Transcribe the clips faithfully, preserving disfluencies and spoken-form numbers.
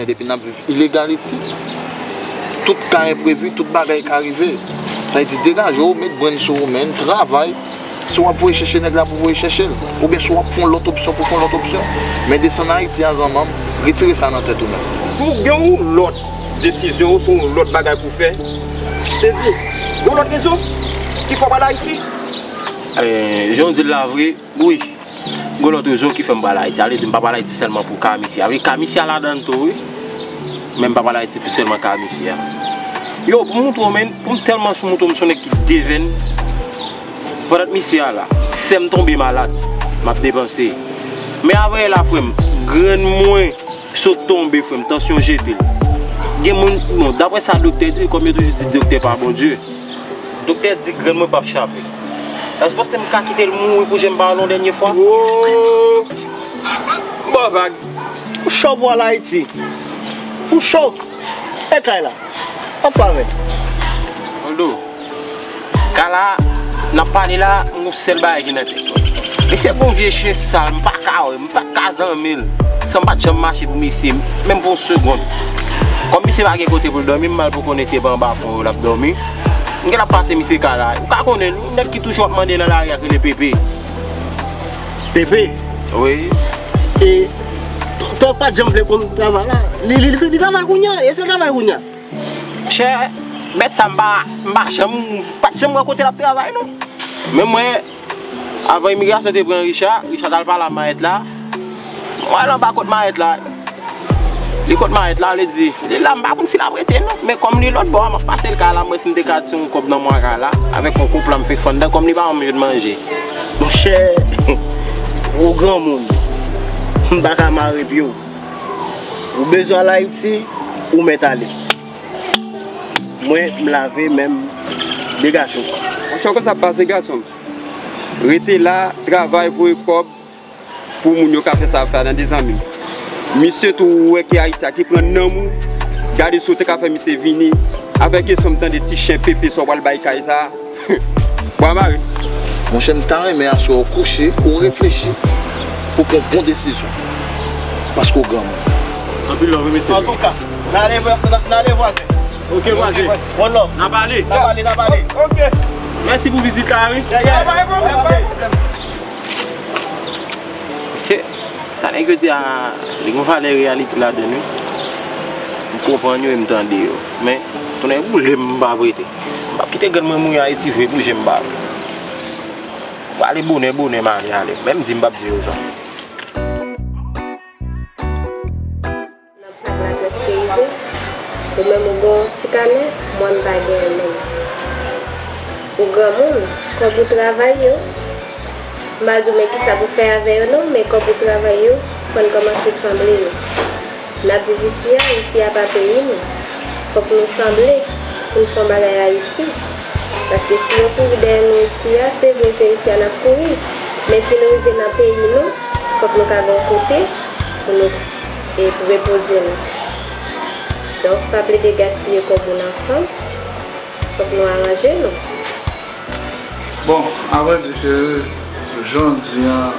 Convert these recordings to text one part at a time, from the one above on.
Depi n ap viv ilegal isi, tout ka enprevi, tout bagay ka rive. Sa vle di, degaje w, met brenn sou ou, men travay. Si w ap voye chèche nèg la pou voye chèche l, oubyen si w ap fè yon lòt opsyon pou fè yon lòt opsyon, men desann Ayiti a, zanmanm, retire sa nan tèt ou menm. Si w gen yon lòt desizyon ou si yon lòt bagay pou fè, se di, gen yon lòt rezon ki fè w pral Ayiti. Eh, jan w di l la vre, wi. Gen lòt rezon ki fè m pral Ayiti. Sa vle di m pa pral Ayiti sèlman pou ka misye a. Vle ka misye a ladan l tou, wi. Men m pa pral Ayiti pou sèlman ka misye a. Yo, pou m montre w, men, pou m tèlman sou montre w, m se yon nèg ki devèn. Pandan misye a la, sè m tonbe malad, m ap depanse. Men avanyè la, frè m, grann mwen sot tonbe, frè m, tansyon jete l. Gen moun, bon, daprè sa doktè di, kòm yo toujou di doktè pa Bondye, doktè di grann mwen p ap chape. Èske w panse m ka kite l mouri pou je m pa wè l yon dènye fwa? Wo! Bon vag. Ou cho pou al Ayiti? Ou cho? E kay la. Anpave. Oldo, ka la, n ap pale la, m gon sèl bagay ki nan tèt mwen. Misye gon vye chen sal, m pa ka wè, m pa ka zanmi l. San m pa t janm mache pou misye, menm pou yon segonn. Kòm misye pa gen kote pou l dòmi, m mal pou konnen si se pa anba pon yo l ap dòmi. M gen l ap pase misye ka la. Ou ka konnen l, yon nèg ki toujou ap mande nan lari a k rele Pepe. Pepe? Wi. E, Tòg pa t janm vle konn travay la. Li, li, li, li travay kounye a, e se travay kounye a. Chè, bèt sa m pa, m pa janm, pa t janm wè kote l ap travay non. Men mwen, avan imigrasyon te pran Richard, Richard t al pale a mayèt la. Mwen al anba kot mayèt la. Li kot mayèt la, li di, li la, m pa konn si l ap rete non. Men kòm li lòt bò a, m ap pase l kay la, m wè si m te ka tire yon kòb nan mwa kay la, avèk yon koup la m fenk fè anndan, kòm li pa janm jwenn manje. Monchè, ou granmoun, m pa ka mare pye w. Ou bezwen al Ayiti, ou mèt ale. Mwen, m lave men m, degaje w. Monchè, w konn sa k pase, gason m? Rete la, travay, voye kòb pou moun yo ka fè sa y ap fè a, tande zanmi m. Misye tou ou wè ki Ayiti a ki pran nanm ou, gade si w te ka fè misye vini, avèk kesyon m tande ti chen Pepe sa w pral bay kay sa a. Bwa mare. Monchè, m ta renmen aswè w kouche, ou reflechi pou pran bon desizyon. Paske w granmoun. Anpil love, mesye. Antouka, n ale vwa-, n ale vwazen. Ok, vwazen. One love. N a pale. N a pale, n a pale. Ok. Mèsi pou vizit la, wi. Yeah, yeah. Mesye, sa nèg yo di a, li gen valè reyalite ladan l, wi. M konprann yo e m tande yo. Men, tounen boule m, m p ap rete. M p ap kite grann mwen mouri Ayiti vre pou je m pa wè. M prale bonè, bonè, m ale, ale. Menm di m p ap di yo sa. N ap fè la prèske rive. Ou menm ou gen yon ti kanè, mwen m pa genyen menm. Ou granmoun, kòb ou travay yo. M pa di w men kisa pou fè avè yo non, men kòb ou travay yo, fò n kòmanse sanble yo. N ap viv isi a, isi a pa peyi nou. Fòk nou sanble pou n fè yon bagay Ayiti. Paske si yo kouri dèyè nou isi a, se vre se isi a n ap kouri. Men si nou rive nan peyi nou, fòk nou ka gen yon kote pou nou, e, pou repoze nou. Donk, pa plede gaspiye kòb ou nan fanm. Fòk nou aranje nou. Bon, avrèdi, cheri, jan w di an,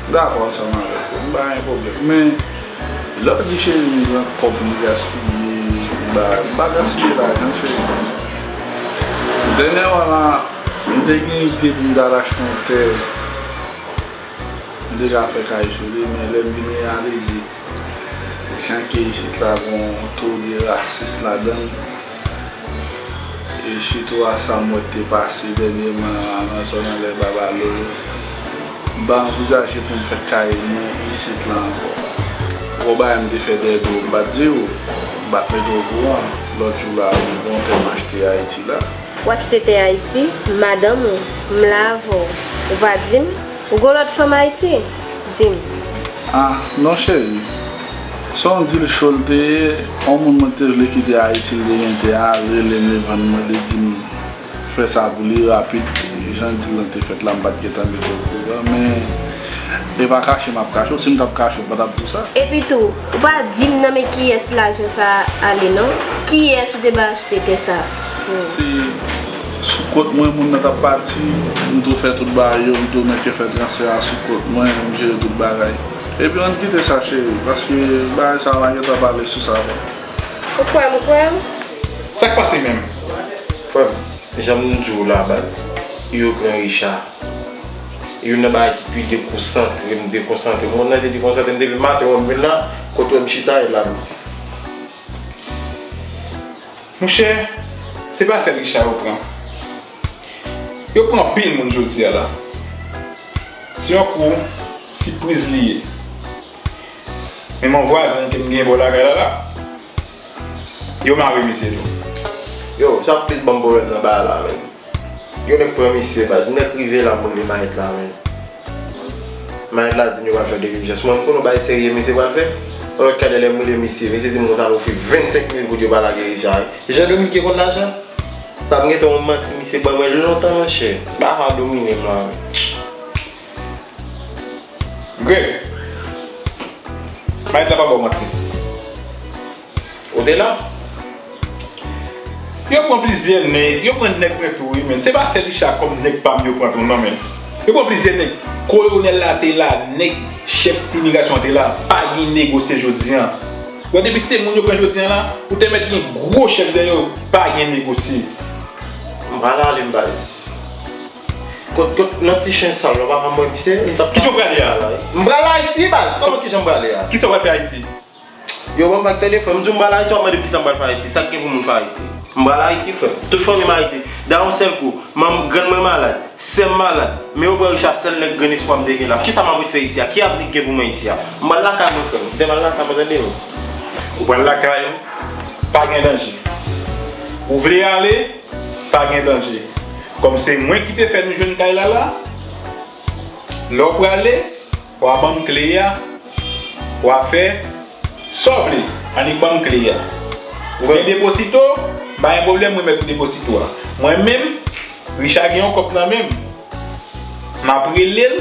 m dakò ansanm avèk ou, m pa gen pwoblèm. Men, lè w di cheri m gen kòb m gaspiye, m pa, m pa gaspiye lajan, cheri. Dènyèman la, m te gen ide pou m t al achte yon tè, m te ka fè kay sou li, men lè m vin reyalize jan ke isit la gen yon to de rasis ladan l, e sitou a sa m wè k te pase dènyèman an nan zòn anlè Babalo yo, m pa anvizaje pou m fè kay mwen isit la ankò. Gwo bagay m te fè dèyè do w, m pa t di w, m pa t mete w okouran. Lòt jou la, m gen yon tè m achte Ayiti la. W achte tè Ayiti, madanm ou, m la avè w, ou pa di m? Ou gon lòt fanm Ayiti? Di m. Ah, non, cheri. Se yon dil cho l te ye. Yon moun mwen te vle kite Ayiti, l te gen tè a, l rele m, li vann mwen, li di m fè sa pou li rapid. Jan dil lan te fèt la, m pa t gentan mete w okouran, men e pa kache m ap kache w. Si m t ap kache w, m pa t ap di w sa. Epi tou, ou pa di m nan men kiyès lajan sa a ale non. Kiyès ou te bay achte tè sa a? Se sou kont mwen moun nan t ap pati, m tou fè tout bagay yo, m tou mete fè transfè a sou kont mwen, m jere tout bagay. Epi ann kite sa, cheri, paske bagay sa a, m a gentan pale sou sa avan. Ou kwè m, ou kwè m? Sa k pase menm? Frè m, jan m di w la, baz, yo pran Richard. Youn nan bagay ki pi dekonsantre m, dekonsantre m. Ou konn lè te dekonsantre m depi maten, w ap vin la, kote w wè m chita, e la m. Monchè, se pa sèl Richard yo pran. Yo pran anpil moun jodi a la. Se yon kou sipriz li ye. Men yon vwazen ke m gen bò lakay la la, yo mare misye tou. Yo, sa plis ban m pwoblèm nan bagay la menm. Yo nèk pran misye baz, m nèk rive la m rele mayèt la menm. Mayèt la di m yo pral fè dilijans. Mwen, m konn yon bagay serye misye pral fè. Yon lòt kadè lè m rele misye, misye di m konsa l ofri vennsenk mil goud yo pa lage Richard. Jan Dominiken konn lajan? Sa m gentan yon manti misye ban mwen lontan, monchè. Bagay sa domine m la menm. Greg, mayèt la pa ba w manti. Ou te la? Yo pran plizyè nèg, yo pran nèg mwen tou wi, men se pa sèl Richard kòm nèg pa m yo pran tou non, men yo pran plizyè nèg. Kolonèl la te la, nèg chèf imigrasyon an te la, pa gen negosye jodi a. Bon, depi se moun yo pran jodi a la, ou te mèt gen gwo chèf dèyè w, pa gen negosye. M pral ale m baz. Kot, kot, nan ti chen sal la, w pa ka mwen pise, m t ap. Kisa w prale a? M pral Ayiti, baz. Kòman, kijan m prale a? Kisa w pral fè Ayiti? Yo, ban m bak telefòn, m di w m pral Ayiti, w ap mande m kisa m pral fè Ayiti. Sa k gen pou moun fè Ayiti? M pral Ayiti, frè m. Tout fanmi m Ayiti. Dayè, yon sèl kou, manm, grann mwen malad, sè m malad, men yo pran Richard, sèl nèg grenn espwa m te gen la. Kisa m ap ret fè isi a? Ki avni k gen pou mwen isi a? M pral lakay mwen, frè m. M te pral lakay mwen, tande m. Ou pral lakay ou? Pa gen danje. Ou vle ale? Pa gen danje. Kòm se mwen ki te fè nou jwenn kay la la, lè w prale, w a ban m kle a, w a fè sa w vle, annik ban m kle a. Ou gen deposito, m pa gen pwoblèm, mwen mèt deposito a. Mwen menm, Richard gen yon kòb nan men m. M ap rele l,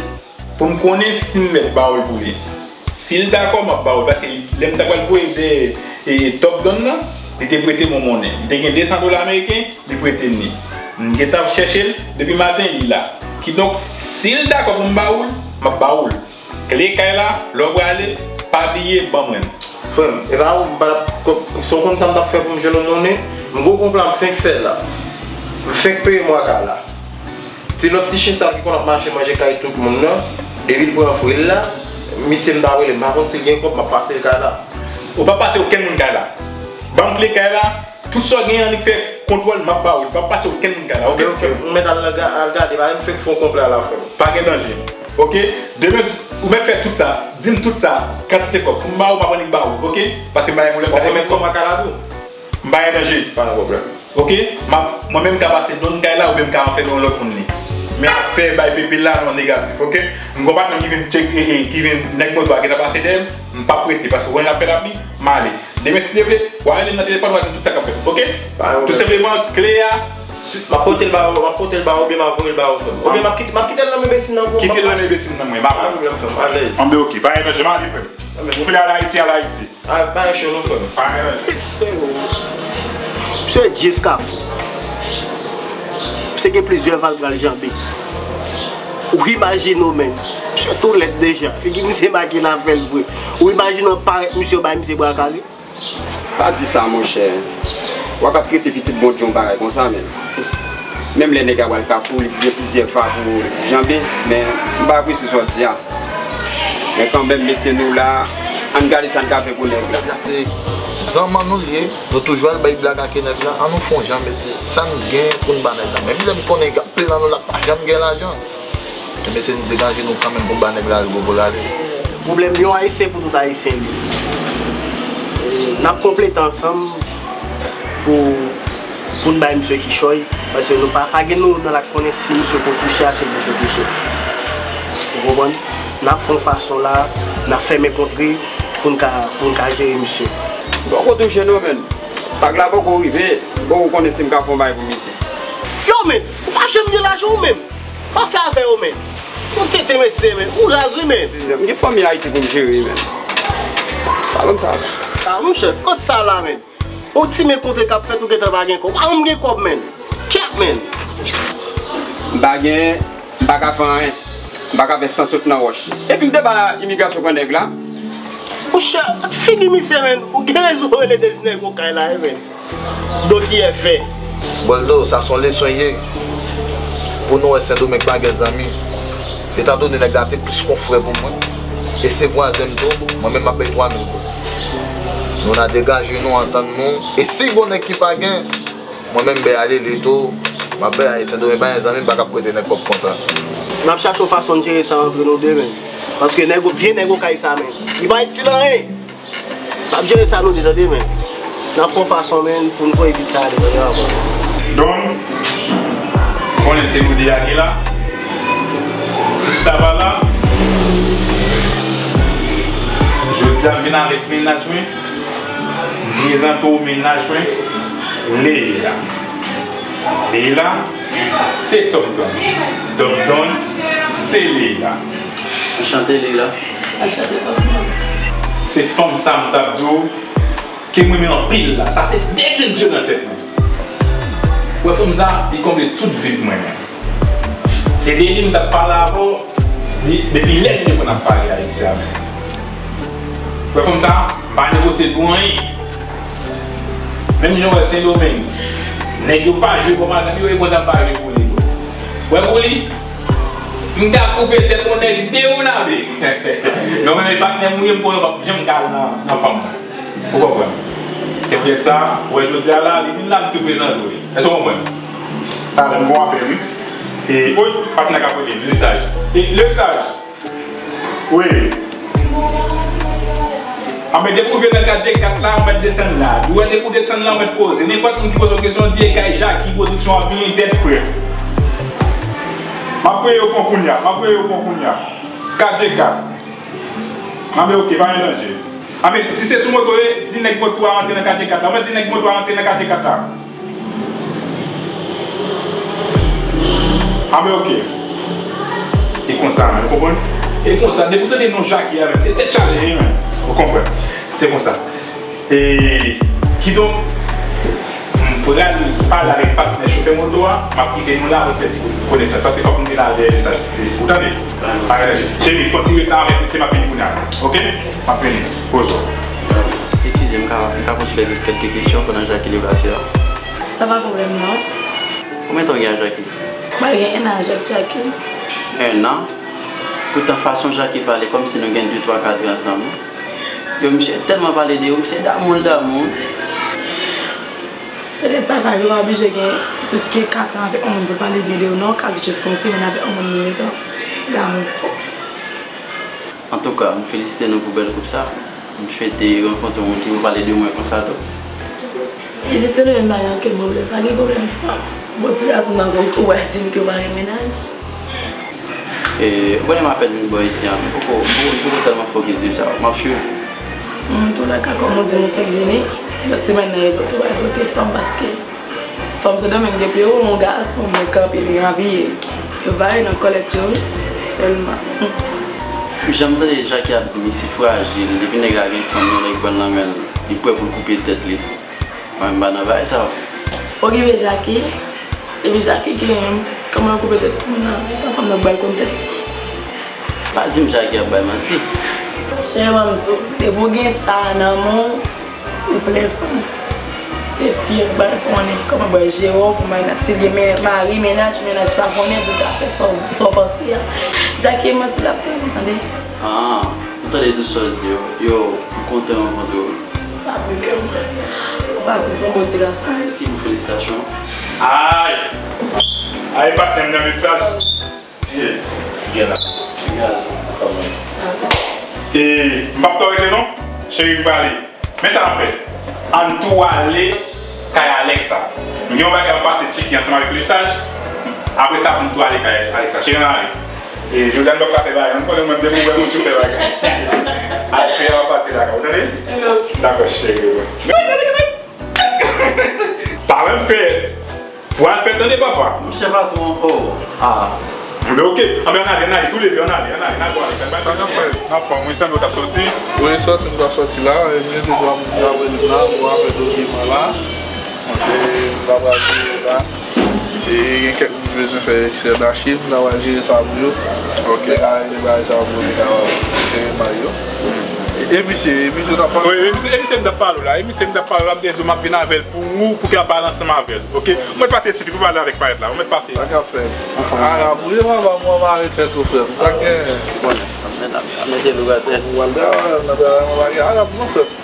pou m konnen si m mèt ba w l pou li. Si l dakò, m ap ba w l, paske lè m ta pral voye de, e, Top Don nan, li te prete m yon monnen. Li te gen de san dola ameriken, li prete m li. M gentan ap chèche l, depi maten, li la. Kidonk, si l dakò pou m ba w l, m ap ba w l. Kle kay la, lè w prale, pa bliye ban mwen l. Frè m, e pa ou, m pa t ap, se w konn sa m t ap fè pou m jwenn yon monnen? M gwo konpla m fenk fè la. M fenk peye mwa kay la. Ti lòt ti chen sa ki konn ap mache manje kay tout moun nan, depi l pran fri l la, misye m ta rele, m pa konn si l gen kòb, m ap pase l kay la. Ou p ap pase okenn moun kay la. Ban m kle kay la, tout sa w genyen annik fè kontwòl, m ap ba ou l. M p ap pase okenn moun kay la, oke? Oke, oke. Ou mèt al nan ga-, al gade, pa m fenk fè yon konpla la, frè m. Pa gen danje. Oke? Demen, ou mèt fè tout sa. Di m tout sa, kantite kòb. Pou m ba ou, m ap annik ba ou, oke? Paske m pa gen pwoblèm sa. Ou konn met kòb nan kay la tou? M pa gen danje. Pa gen pwoblèm. Oke? M ap, mwen menm m ka pase donn kay la oubyen m ka anfèmen yon lòt moun li. Men afè bay pepe la non negatif, oke? M gon patnè m ki vin tcheke, e, e, ki vin nèg moto a gentan pase dèyè m, m p ap rete paske w wè l ap fè lapli, m ale. Demen si Dye vle, w a rele m nan telefòn, w a di m tout sa k ap fèt, oke? Pa gen pwoblèm. Tou senpleman, kle a. M ap pote l ba ou, m ap pote l ba ou oubyen m ap voye l ba ou, frè m. Oubyen m ap kite, m ap kite l nan men besi m nan pou ou. Kite l nan men besi m nan mwen, m ap. Pa gen pwoblèm, frè m, alèz. Anben oke, pa gen danje, m ale, frè m. Ou vle al Ayiti, al Ayiti. A, pa yon cho non, frè m. Pa yon cho. Se ou. Misye jis kafou. Misye gen plizyè va l pral janbe. Ou imajine w menm. Misye tou lèd deja. Figi misye make l ap fè l vre. Ou imajine w parèt misye bay misye bra kale. Pa di sa, monchè. W ap ap trete pitit Bondye yon bagay konsa, men. Menm lè nèg la pral kafou, li gen plizyè va pou janbe, men m pa apresye sa w di a. Men kanmenm, mesye, nou la, ann gade sa n ka fè pou nèg la. Nèg la se zanmann nou l ye, nou toujou al bay blag ak nèg la, ann nou fè yon jan, mesye, sa n gen pou n ba nèg la. Menm lè m konnen gen anpil nan nou la pa janm gen lajan. Men mesye, nou deganje nou kanmenm pou n ba nèg la l gwo pou l ale. Pwoblèm yon Ayisyen pou tout Ayisyen li ye. E, n ap konplete ansanm pou, pou n bay misye kichòy, paske nou pa, pa gen nou nan la k konnen si misye ko touche ase pou l touche. Ou konprann? N ap fè yon fason la, n ap fèmen kontre pou n ka, pou n ka jere misye. Poko touche non, menn. Bag la poko rive, m poko konnen si m ka fè yon bagay pou misye. Yo, menn, ou pa janm gen lajan ou menm. Pa fè avè yo, menn. Ou tenten mesye, menn. Ou raz wi, menn. M gen fanmi Ayiti pou m jere wi, menn. Pa ban m sa. A, monchè, kot sa la, menn? Yon ti men kontre k ap fèt, ou gentan pa gen kòb. Pa janm gen kòb, menn. Kèt, menn. M pa gen, m pa ka fè anyen. M pa ka fè san sot nan wòch. Epi m te ba imigrasyon pran nèg la. Monchè, figi misye, menn. Ou gen rezon rele Dezi Nèg Okay la, wi, menn. Dokiyè fè. Boldo, sa se yon leson l ye. Pou nou wè Sendomeng pa gen zanmi. Etandone nèg la te plis kon frè pou mwen. E se vwazen m tou, mwen menm m ap bay twa mil goud. Nou na degaje nou, antann nou. E si gon nèg ki pa gen, mwen menm m bay ale li tou. M ap bay ale Sendomeng, pa gen zanmi m pa ka prete nèg kòb konsa. N ap chache yon fason n jere sa antre nou de, menn. Paske nèg, vye nèg Okay sa, menn. Li pa itil anyen. N ap jere sa nou de, tande, menn. N ap fè yon fason, menn, pou n voye vit sa ale, tande, avan. Donn, ou konnen se nou de a ki la. Sista pa la. Jodi a m vin avèk mennaj mwen. M prezante w mennaj mwen, Leila. Leila, se Tom Tom. Tom Tom, se Leila. Anchante, Leila. Anchante, Tom Tom. Se fanm sa m t ap di w ke m renmen anpil la. Sa se de grenn zye nan tèt mwen. Wè fanm sa, li konble tout vid mwen. Se de li m t ap pale avè w, de- depi lè n te konn ap pale a, Alexa. Wè fanm sa, m pa negosye l pou anyen. Menm jan w wè Sendomeng, nèg yo pa jwe pou madanm yo, e konsa m pa jwe pou li tou. Wè pou li, m ka koupe tèt yon nèg de yon ave. Non, men patnè m ou ye, m konnen w p ap janm ka al nan, nan fanm mwen. Ou konprann? Se poutèt sa, ou wè jodi a la, li vin la, m tou prezante w li. Èske w konprann? Talè m gon apèl, wi. E, oy, patnè k ap rele, Lesaj. E, Lesaj. Wi. Anben, depi w rive nan katye kat la, ou mèt desann la. Ou wè, depi w desann la, ou mèt poze. Nenpòt moun ki poze w kesyon, di e kay Jackie Production ap vini, tèt frè. M ap preye w pran kounye a, m ap preye w pran kounye a. Katye kat. Anben, oke, pa gen danje. Anben, si se sou moto ye, di nèg moto a rantre nan katye kat la. Ou mèt di nèg moto a rantre nan katye kat la. Anben, oke. E konsa, menn, ou konprann? E konsa, depi w tande non Jackie a, menn, se tèt chaje, wi, menn. Ou konprann? Se konsa. E, kidonk, m pral pale avèk patnè chofè moto a, m ap kite nou la pou n fè ti konesans. Paske fòk nou te la dèyè mesaj. Ou tande? Cheri, kontinye tan avèk misye, m ap vini kounye a. Oke? M ap vini. Poze w. Eskize, m ka, m ka poze w kèlke kesyon pandan Jackie deplase a? Sa pa pwoblèm, non. Konbyen tan w gen ak Jackie? Mwen gen en an ak Jackie. En an? Poutan fason Jackie pale, kòmsi nou gen de, twa, kat zan ansanm. Yo, misye tèlman pale de ou, misye damou l damou. Petèt sa ka rive, w pa oblije gen plis ke kat an avèk yon moun pou pale byen de ou, non, w ka jis gen yon semèn avèk yon moun, men gentan damou fò. Antouka, m felisite nou pou bèl koup sa. M swete rankontre yon moun ki pou pale de mwen konsa tou. Ezite nou menm pa gen okenn pwoblèm. Pa gen pwoblèm fanm. Bon, ti gason nan gon kou w a di m ke w pa gen mennaj. E, ou konnen m apèn vin bò isi a, m poko, m poko, m poko tèlman fokis de sa. M ap swiv. Antouka, kòm ou di m ou fèk vini, lòt semèn nan, e pou tou al kote fanm paske fanm Sendomeng depi yo wè yon gason byen kanpe, li abiye, yo bare nan kòlèt yo sèlman. Jan m tande Jackie ap di misye frajil, depi nèg la gen fanm, yon nèg pran l nan men l, li prè pou l koupe tèt li. Mwen, m pa nan bagay sa yo. Okipe Jackie, epi Jackie gen, kòman yo koupe tèt fanm nan, etan fanm nan k ba l konn tèt. Pa di m Jackie ap bay manti. Chè, ban m di w, depi w gen sa nan men w, ou plen fanm. Se fi yo k ba l konnen kòman bwè jere w, kòman nan si l gen men- mari, mennaj, mennaj pa konnen pou l ka fè sa w, sa w panse a. Jackie e manti l ap bay, tande. Ah, m tande tout sa w di yo. Yo, m kontan rankontre w. Pa pran kè m. Ou pase se yon bon ti gason. Mèsi pou felisitasyon. Ay! Ay, patnè m nan mesaj. Ye, gen la. Gen la, kòman? E, m p ap twò rete non. Cheri, m prale. Men sa n ap fè. Ann tou ale kay Alexa. M gen yon bagay m ap pase tcheke ansanm avèk Lesaj. Apre sa, pou n tou ale kay Alexa. Cheri, ann ale. E, jodi a n p ap ka fè bagay. Ann konnen mwen depi w wè moun sou fè bagay. Alexa ap pase lakay ou, tande? Ok. Dakò, cheri. Pa menm fè. Pral fè tande papa. Monchè patwon, oh, ah. Anben, oke. Anben, ann ale, ann ale, tou le de, ann ale, ann ale, n al bò ale. Sa n ap fè, n ap fè, mwen, san nou t ap soti. Wi, soti, nou t ap soti la, e, mwen, te dwa moun ki ap rele m la, bon, apre dokiman la. Mwen, te, m t ap rele la. E gen kèk moun ki bezwen fè ekstrè dachiv, m ta pral jere sa pou yo. Ok. Nèg a regle bagay sa pou yo, nèg a jere may yo. E, e misye, e misye t ap pale. Wi, e misye, e misye m t ap pale w la. E misye m t ap pale w la, m te di w m ap vin avè l pou ou, pou ke w ap pale ansanm avè l. Ok? Ou mèt pase isit, pou pale avèk parèt la. Ou mèt pase. Sa k ap fèt? Arab, wi, papa, mwen mare tèt ou, frè m. Sa k gen? Bon, ap mete lou atè. Ou al travay, nan travay, mwen pa gen Arab, non, frè m.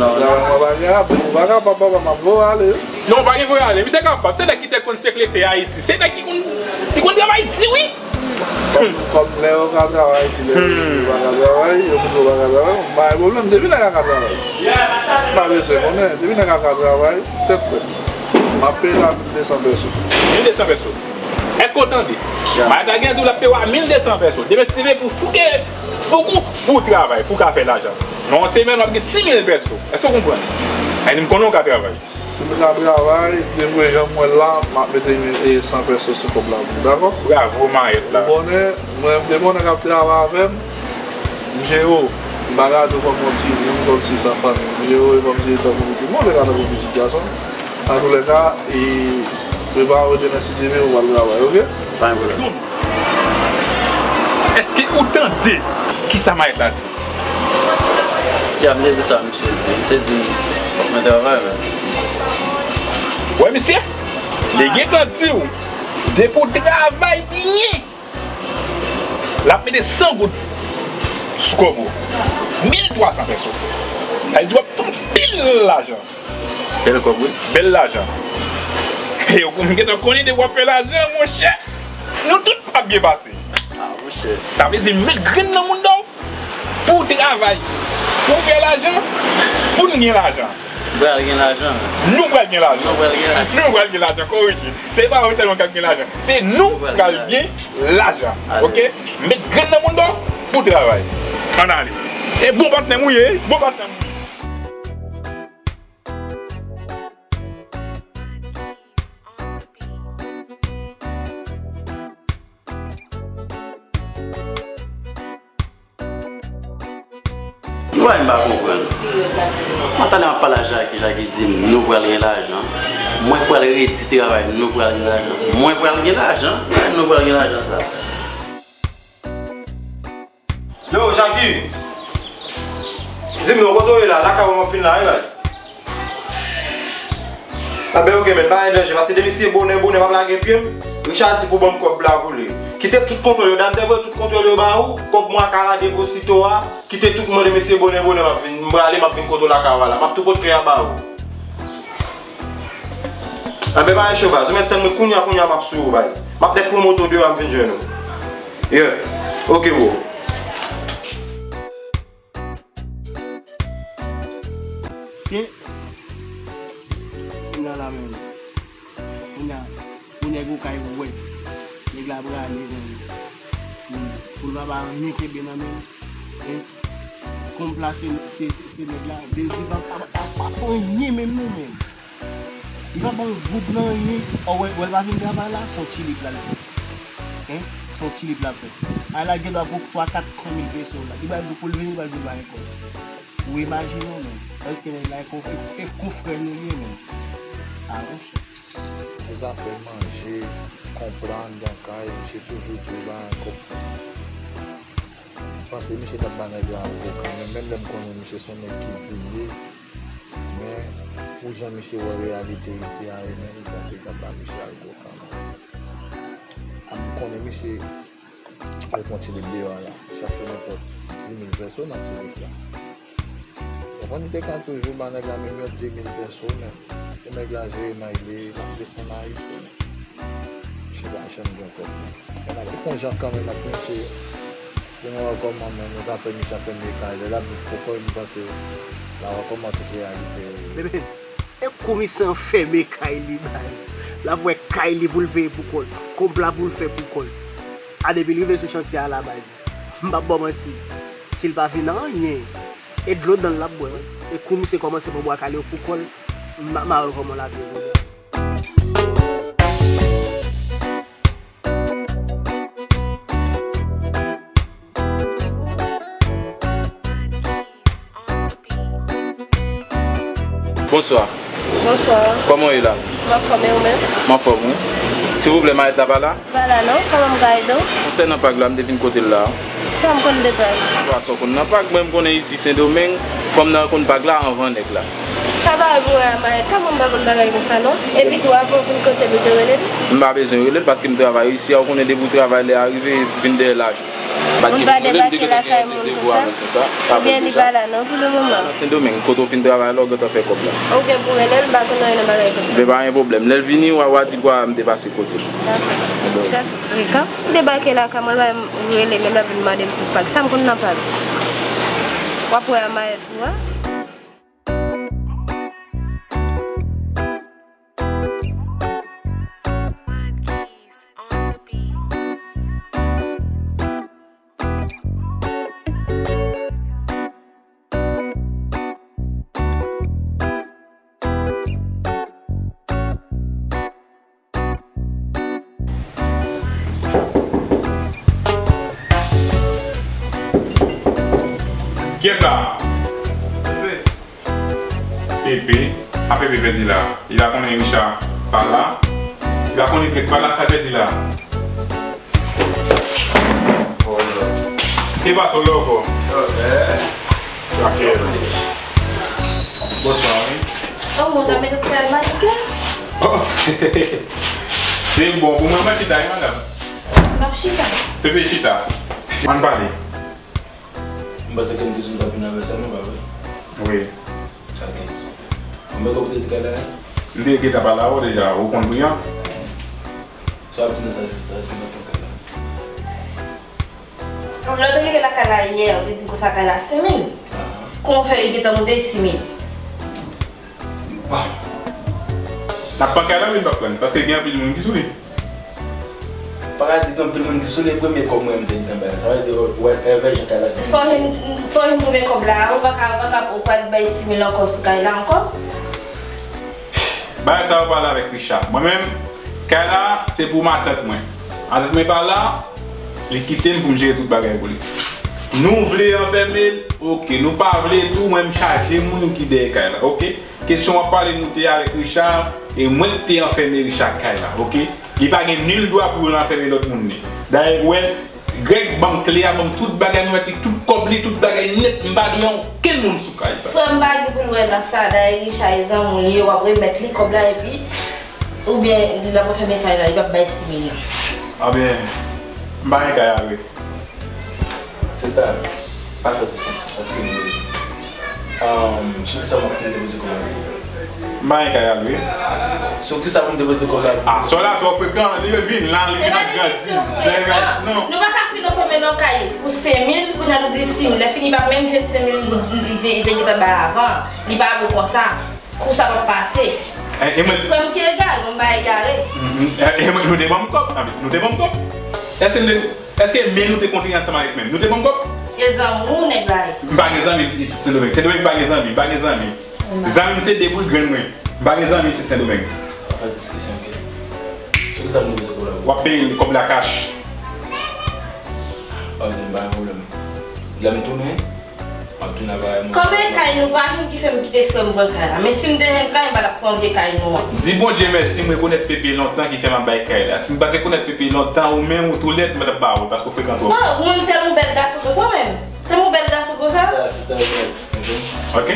Non. Travay mwen pa gen apre, ou pa kapab, papa, m ap voye w ale. Non, pa gen voye ale. Misye kapab. Se nèg ki te konn sekretè Ayiti. Se nèg ki konn, li konn travay di, wi. Kòm, kòm lè yo ka travay Ayiti, lè yo pa ka travay, yo montre yo pa ka travay. M pa gen pwoblèm, depi nèg la ka travay. M pa bezwen konnen, depi nèg la ka travay, tèt frèt. M ap peye la mil de san pèso. Mil de san pèso. Èske w tande? Ya. Madan gen di w l ap peye w a mil de san pèso. Demen si se pou fouke, fouke w pou w travay, pou w ka fè lajan. Nan yon semèn, w ap gen sis mil pèso. Èske w konprann? Ay, m konnen w ka travay. Si m ka travay, depi jan m wè l la, m ap mete, e, san pèso sou kòb la pou ou, dakò? Bravo, mayèt la. Ou konnen, mwen, depi yon nèg ap travay avè m, m jere w. M pa gade w kòm yon ti moun, kòm si sa fanmi. M jere w kòm si tankou pitit mwen, m te ka tankou pitit gason. Antoulèka, e, prepare w demen si Dye vle, ou pral travay, ok? Pa gen pwoblèm. Èske ou tande kisa mayèt la di? Ya, m te di sa misye di. Misye di, fòk mwen travay, men. Wè, misye, li gentan di w, depi w travay byen, l ap mete san goud sou kòb ou. Mil twa san pèso. Sa vle di w ap fè anpil lajan. Bèl kòb, wi. Bèl lajan. E, ou gentan konnen depi w ap fè lajan, monchè, nou tout ap byen pase. Ah, monchè. Sa vle di met grenn nan mouda w pou w travay, pou w fè lajan, pou n gen lajan. Pral gen lajan. Nou pral gen lajan. Nou pral gen lajan. Nou pral gen lajan, korije. Se pa ou sèlman k ap gen lajan. Se nou pral gen lajan. Ok? Met grenn nan mouda w pou w travay. Ann ale. E bon patnè m ou ye, bon patnè m ou ye. Yon bagay m pa konprann. Mwen tande m ap pale a Jackie, Jackie di m nou pral gen lajan. Mwen pral redi travay, nou pral gen lajan. Mwen pral gen lajan? Bagay nou pral gen lajan sa. Yo, Jackie! Di m non, kote w ye la? Lakay ou m ap fin la, wi, baz. Anben, ok, men pa gen danje, paske depi se bonè, bonè, w ap lage pye m. Richard di pou ban m kòb la pou li. Kite tout kontwòl yo, dam te voye tout kontwòl yo ba ou, kòb mwen a ka la depozito a, kite tout mande mesye bonè, bonè, m ap vin, m prale, m ap vin kote w lakay ou a la. M ap tou pote kle a ba ou. Anben, pa gen cho, baz. Ou mèt tann mwen kounye a, kounye a, m ap sou ou, baz. M ap nèk pran moto deyò a, m vin jwenn ou. Yeah. Ok, bro. Sye. Kounye a la menm. Kounye a, pou nèg okay wè. Nèg la prale, menm. Pou l pa ba anyen kenbe nan men l. Hein? Kòm pla se, se, se, se nèg la. Dezi pa, pa, pa, pa fè anyen menm non, menm. Li pa ba w goud nan anyen. Ò, wè, wè l pa vin travay la, se yon ti lit l al fè. Hein? Se yon ti lit l ap fè. Ay la, gen dwa pou twa, kat san mil peso la. Li pral di w pou l vini, li pral di w pa gen kòb. Ou imajine w menm. Èske nèg la e kon-, e, e konfrè nou ye menm? A, monchè. Pou zafè manje, konprann, nan kay, misye toujou di w pa gen kòb pou l. M panse misye t ap ba nèg la avoka, men menm lè m konnen misye se yon nèg ki diye, men pou jan misye wè reyalite isi a ye, men li panse li t ap ba misye avoka, men. A, m konnen misye al fè yon ti lit deyò a la, chache nenpòt di mil pèso nan ti lit la. Ou konn, li te ka toujou ba nèg la menm yon de mil pèso, men pou nèg la jere may li, l ap desann Ayiti, men misye pa janm gen kòb, non. Men n ap fè yon jan kanmenm ak misye, pou nou wè kòman menm nou ka fè misye ap fèmen kay li, l ap viv pou kò l, m panse n a wè kòman tout reyalite yo ye. Bebe, e kou misye an fèmen kay li, baz. L ap wè kay li pou l peye pou kò l, kòb la pou l fè pou kò l. A, depi l rive sou chantye a la, baz, m p ap ba w manti, si l pa vin anyen, e dlo dan l l ap bwè, wi. E kou misye kòmanse pran bwa kale yo pou kò l, m pa, m pa wè kòman l ap ye kounye a. Bonswa. Bonswa. Kòman w ye la? M anfòm, e ou menm? M anfòm, wi. Silvouplè, mayèt la pa la? Pa la non, kòman m ka ede w? Konsènan pag la, m te vin kote l la. Sa m konn de pag? Sa w konn nan pag? Mwen, m konnen isi Sendomeng, fanm nan konn pag la anvan nèg la. Sa pa wè pou wè a mayèt, kòman m pa konn bagay konsa non? Epi tou, avan w vin kote m, ou te rele l? M pa bezwen rele l paske m travay isi a, ou konnen depi w travay lè a rive, vin dèyè lajan. Moun pa debake lakay moun konsa? Oubyen li pa la non pou le moman? Nan Sendomeng, kote w fin travay la, ou gentan fè kòb la. Ou gen pou rele l, m pa konn anyen nan bagay konsa. Men pa gen pwoblèm. Lè l vini, w a, w a di l kwa m te pase kote l. Dakò. Ou trè frekan. Ou debake lakay mwen, l pa menm rele, menm l ap vin mande m pou pag. Sa m konn nan pag? W ap wè a mayèt ou a. Kiyès la? Pepe. Pepe? A Pepe pèdi la. Li pa konnen Richard pa la. Li pa konnen Greg pa la, sa l pèdi la. Ki pa sou lòk ou? Ok. Bonswa, wi. Oh, mon ami, c'est Manika. Oh. Se bon pou mwen, mwen chita, wi, madanm. M ap chita. Pepe chita. Ann pale. M panse ke m te sou tòp yon anivèsè nou, pa vre? Wi. Ok. Konbyen kòb ou te di kay la ye? M te gentan pale avè w deja, ou konn pri an. Sa w ap di nan sa, sista, se nan pran kay la. Lè w te rive lakay la yè, ou te di m konsa kay la senk mil. Kòman w fè li gentan moute sis mil? Bon. N ap pran kay la, wi, n p ap pran l, paske gen anpil moun ki sou li. Pa ka di gen anpil moun ki sou li, premye kòb mwen, m te gentan bay la. Sa vle di, whatever jan kay la se. Fò jwenn, fò jwenn premye kòb la, ou pa ka, ou pa ka, ou pral bay sis mil ankò sou kay la ankò? Bagay sa yo pale avèk Richard. Mwen menm, kay la, se pou matant mwen. Matant mwen pa la, li kite m pou m jere tout bagay pou li. Nou vle anfème l, ok. Nou pa vle tou, mwen m chaje moun ki dèyè kay la, ok. Kesyon w ap pale, nou te avèk Richard, e mwen k te anfème Richard kay la, ok? Li pa gen nil dwa pou l anfème lòt moun li. Dayè, w wè, Greg ban m kle a, ban m tout bagay, mwen mèt li tout kòb li, tout bagay nèt, m pa dwe okenn moun sou kay sa. Frè m pa gen pou l wè nan sa, dayè Richard e zanmi w li ye, w ap remèt li kòb la, epi, oubyen l ap anfème kay la, li p ap bay sis mil yo. Ebyen, m pa gen kay a vre. Sista, pa fè ti sans, paske m bezwen. Ahn, sou kisa m ap, m te poze kòb la? M pa gen kay a lwe. Sou kisa pou m te poze kòb la? Ah, sè la twò frekan, li vin la, li vin ap grandi. Zen rès non. Nou pa ka fin anfème nan kay pou senk mil, kounye a nou di sis mil. Lè fini, pa menm jwenn senk mil li te, li te gentan bay avan. Li pa bon konsa. Kou sa p ap pase. E, e mwen... Frè m ki egare, mwen m pa egare. Mm, mm. E, e mwen, nou te ban m kòb. Ah, nou te ban m kòb. Èske nou te, èske men nou te kontre ansanm avèk men m? Nou te ban m kòb? E zanmi w nèg la ye. M pa gen zanmi isit Sendomeng. Sendomeng pa gen zanmi, m pa gen zanmi. Zanmi m se de boul grenn mwen. M pa gen zanmi isit Sendomeng. Pa fè diskisyon, ok? Tout sa m bezwen pou la. W ap peye kòb la kach. Ok, m pa gen pwoblèm. Lè m tounen, m ap tounen avè mwen. Kòm e kay nou pa jwenn ki fè m kite frè m pran kay la. Men si m te jwenn kay, m pa t ap pran vye kay nou an. Di Bondye mèsi, m rekonèt Pepe lontan ki fè m ap bay kay la. Si m pa t rekonèt Pepe lontan, ou menm ou tou lèd, m pa t ap ba ou l, paske w frekan twòp. Bon, moun tèlman bèl gason konsa menm. Tèlman bèl gason konsa. Sista, sista, relax, ok? Ok?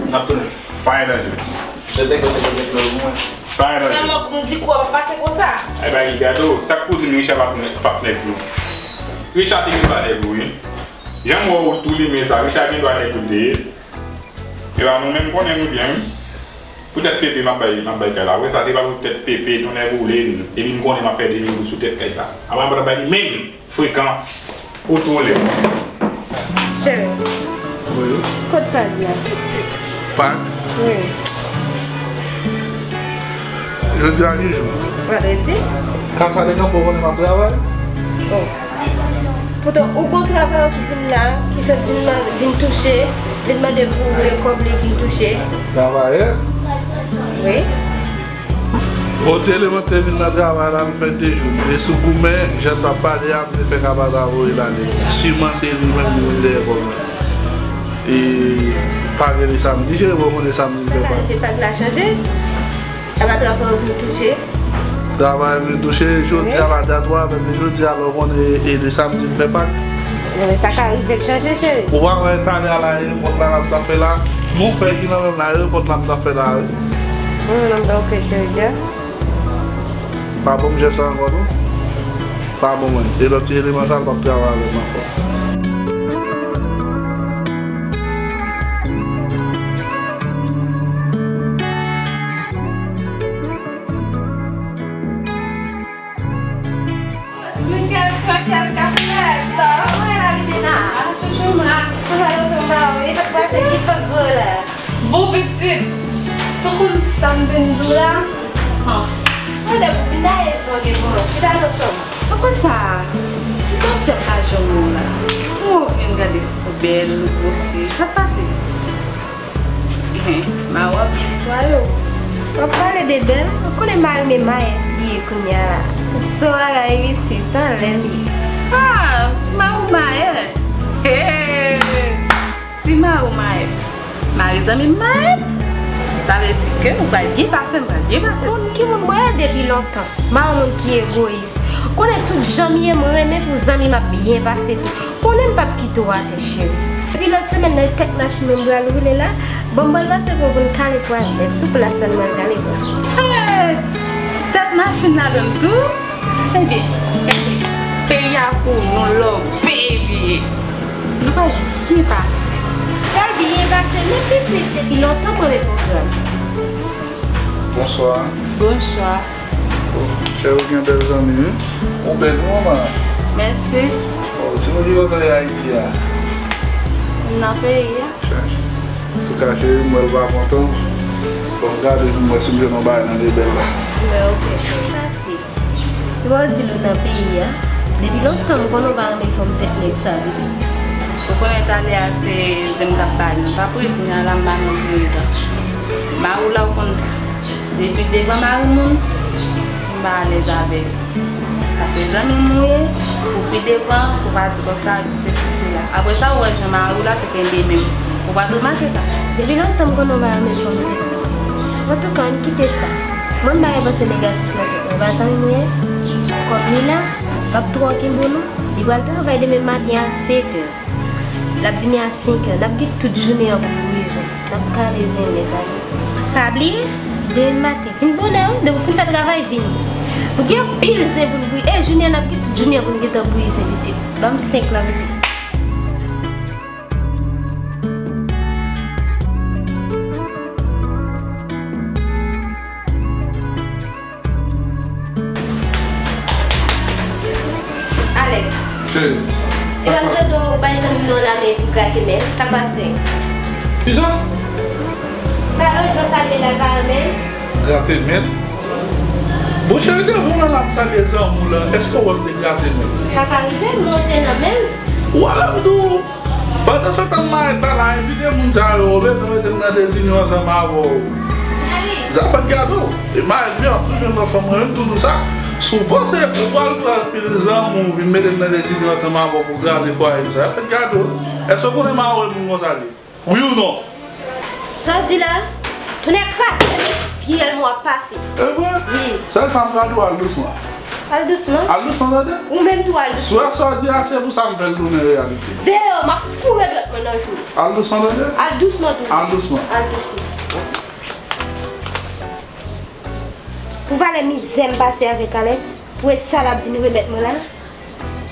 N ap tounen. Pa gen danje. Jete kote kote flè pou mwen. Pa gen danje. Sèlman pou m di kou a pa pase konsa. Ay, bay li gade w. Sa k pou di m Richard p ap nèg, p ap nèg nou? Richard te gen dwa nèg ou, wi. Jan m wè w tou limen sa, Richard gen dwa nèg ou l te ye. E pa mwen menm, m konnen nou byen, wi. Poutèt Pepe, m ap bay, m ap bay kay la. Wè sa, se pa poutèt Pepe, ton nèg ou le, epi m konnen m ap fè de mil goud sou tèt kay sa. Apa m pa t ap bay li menm. Frekan. Ou twò lèd. Cheri. Wi. Kot pag la? Pag? Wi. Jodi a ki jou? Vandredi. Ka sa detan pou konnen m ap travay? Oh. Poutan, ou gon travay ou ki vin la, ki sot vin, vin touche, vin mande pou kòb li vin touche. Travayè? Wi. Bon, ti eleman te vin nan travay la, m fè de jou. M te sou goumen, jan t ap pale a, m te fè kapata voye l ale. Siman se li menm ki vin dèyè kòb la. E pa rele samdi, cheri, bon, konnen samdi m fè pa. Sa ka rive pag la chanje? Travay ou vin touche. Travay vin touche, jodi a la dat ou avè m, jodi a lè w konnen e de samdi m fè Pak. Men sa ka rive l chanje, cheri. Ou pa wè talè a la, erepòt la, la m t ap fè la. Nou fè ki nan menm la, erepòt la m t ap fè la, wi. Hmm, m ta oke, cheri, dja. Pa ban m jès sa ankò, non. Pa ban mwen. E lòt ti eleman sa, l p ap travay avè m ankò. Makyaj, makyaj k ap fèt. Kòman w ye la, Livina? Ah, chouchou, m la. Kòman yo tonbe a ou? E sa k pase ki fòk gwo la? Bon pitit, si w konn sa m vin di w la, anfen. Mande pou vin daye sa w gen pou mwen. Chita nan chanm. Apre sa, ti tan fè m pa janm wè w la. Kòman w vin gade ou bèl, ou gwosi? Sa k pase? Mari w ap byen netwaye w. W ap pale de bèl, ou konnen mari m e mayèt li ye kounye a la. Se yon bagay pitit, anlè m ye. Ah, mari w mayèt? Hey! Si mari w mayèt, mari zanmi m mayèt, sa vle di ke ou pral byen pase, m pral byen pase tou. Moun ki moun mwen ye depi lontan. Mari w moun ki egoyis. Ou konnen tout jan m ye, mwen renmen pou zanmi m ap byen pase tou. Konnen m p ap kite w atè, cheri. Epi lòt semèn nan, tèt machin mwen m pral woule la. Bon, m pral pase pran pou n kale pwa nèt sou plas la, n pral kale pwa. Hey! Ti tèt machin ladann tou. Ebyen, ebyen, peyi a pou nou lòbe li ye. Nou pral byen pase. Pral byen pase, men pitit depi lontan mwen men pwogram. Bonswa. Bonswa. Oh, cheri, ou gen bèl zanmi, wi. Ou bèl, wi, manman. Mèsi. Oh, timoun, ki kote w ye Ayiti a? M nan peyi a. Chèche. Antouka, cheri, m wè l pa kontan. Bon, m gade pou m wè si m jwenn yon bagay nan lebèl la. Mwen oke. Pase. Epa w di l ou nan peyi a? Depi lontan m konnen w pa renmen fòm tèt nèg sa, pitit. Ou konnen talè a se zen m t ap pale. M p ap ri kounye a la, m pa nan pi redan. Mari w la, ou konn sa. Depi devan mari moun, m pa alèz avè l. Paske zanmi m ou ye, ou pi devan, ou pa di konsa, sesi, sela. Apre sa, ou wè jan mari w la te kenbe men m. Ou pa t remake sa? Depi lontan m konnen w pa renmen fòm tèt nèg. Antouka, ann kite sa. Mwen, m pa gen panse negatif nan tèt mwen. Ou pa zanmi m ou ye? Kòm li la, m p ap twò kenbe w non. Li pral travay demen maten a sèt è. L ap vini a senk è. N ap gen tout jounen an pou n bwize. N ap kale zen nèt ale. Pa bliye, demen maten, vin bonè wi, depi w fin fè travay, vini. Nou gen anpil zen pou n bwize. E jounen an, n ap gen tout jounen an pou n gentan bwize, pitit. Ban m senk lan, pitit. Alex. Cheri. Epa m tande w bay zanmi m nan yon lamen pou grate men l. Sa k pase? Kisa? Talè w jan w salye l la, l pa renmen l. Grate men l? Bon, cheri, devan w la, l ap salye zanmi w lan, èske w wè m te grate men l? Sa ka rive, men w te nan men l. Ou wè lè m di w, pandan se tan mayèt la, la envite moun sa yo, ou bezwen mete m nan dezinyon ansanm avè w. Zafè gade w. E mayèt li ap toujou nan fanm mwen, menm tou nou sa. Si w panse ou pral pran pil zanmi w vin mete m nan dezinyon ansanm avè w pou kraze fwaye m sa, zafè gade w. Èske w konnen mari w e moun konsa li ye? Wi ou non? Sa w di la? Tonnè kraze, men sou fyèl mwen w ap pase. E vre? Wi. Sèl sa m ka di w, al dousman. Al dousman? Al dousman, tande? Ou menm tou al dousman. Si w wè sa w di a, se pou sa m fè l tounen reyalite. Veye w, m ap foure dwèt mwen nan jou w. Al dousman, tande? Al dousman tou. Al dousman. Al dousman. Pou valè mizè m pase avèk Alex, pou e sa l ap vin remèt mwen la.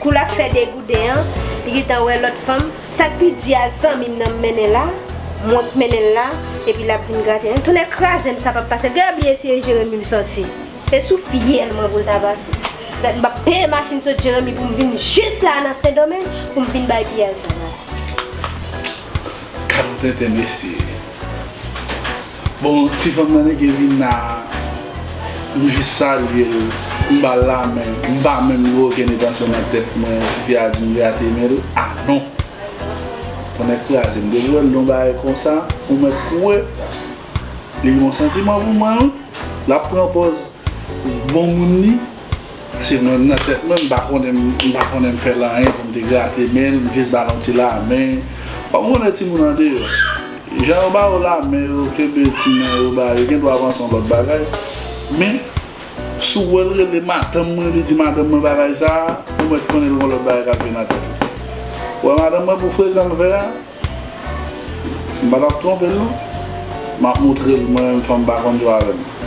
Kou l ap fè degouden an, li gentan wè lòt fanm. Sa k pi di a, zanmi m nan m mennen la, mwen k mennen l la, epi l ap vin grate. Tonnè kraze m, sa p ap pase. Gade byen eseye Jeremi m sòti. Se sou fyèl mwen pou l ta pase. Dat m p ap peye machin sot Jeremi pou m vin jis la nan Sendomeng pou m vin bay piyaj sa pase. Gad yon tenten mesye. Bon, ti fanm nan nèk vin la, m jis salye l, m ba l lamen, m pa menm gen okenn entansyon nan tèt mwen, tifi a di m grate men l, ah non. Tonnè kraze m, depi w wè l yon bagay konsa, ou mèt kouri. Li gen yon santiman pou mwen, wi. L ap pran pòz bon moun li. Paske mwen, nan tèt mwen, m pa konnen, m pa konnen m fè l anyen pou m te grate men l, m jis ba l yon ti lamen. Kòm ou konnen timoun andeyò, jan yo ba yo lamen, yo kenbe ti men yo ba yo, gen dwa panse yon lòt bagay. Men, si w wè l rele madanm mwen, li di madanm mwen bagay sa a, ou mèt konnen l gen lòt bagay k ap vin nan tèt li. Ou wè madanm mwen pou frezan l fè a, m pa t ap twonpe l non. M ap montre l mwen menm fanm pa konn jwe avè m.